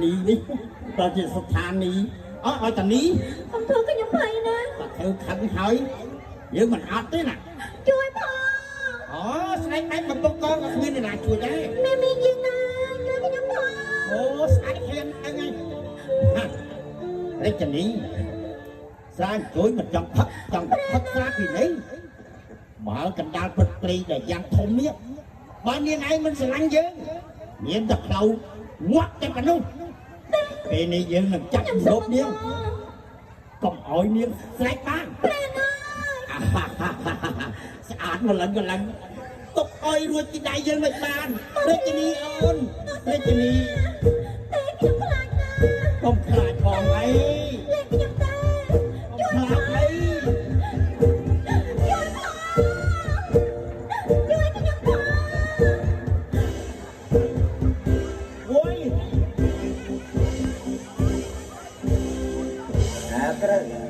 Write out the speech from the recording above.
នីនេះដល់ជាស្ថានីយ៍អត់ឲ្យតានី កុំធ្វើខ្ញុំភ័យណា បើធ្វើខឹងហើយយើងមិនអត់ទេណា ជួយផង អូស្ដេចបែបបំពុកកងក៏គ្មានអ្នកណាជួយដែរ មេមីយើងណាជួយខ្ញុំផង អូស្អែកហ៊ានហ្នឹងហើយហារាជនីស្រាជួយមិនចង់ផឹកចង់ផឹកស្រាពីនេះបើកណ្ដាលព្រឹកព្រៃដែលយ៉ាងធំនេះបើនាងឯងមិនស្រឡាញ់យើងមានតែផ្លូវងាត់តែប៉ុណ្ណោះពេលនេះយើងនឹងចាប់ ខ្ញុំសុំ រោគនាងកុំឲ្យនាងស្រែកបាន ព្រះណា ស្អាតម្លឹងកន្លឹងទុកឲ្យរួចពីដៃយើងមិនបានរាជនីអូនរាជនី តែខ្ញុំខ្លាចណាស់ កុំខ្លាចផងអី លេងខ្ញុំតែ កុំខ្លាចអី ជួយផងជួយខ្ញុំផង អូយ អាត្រូវ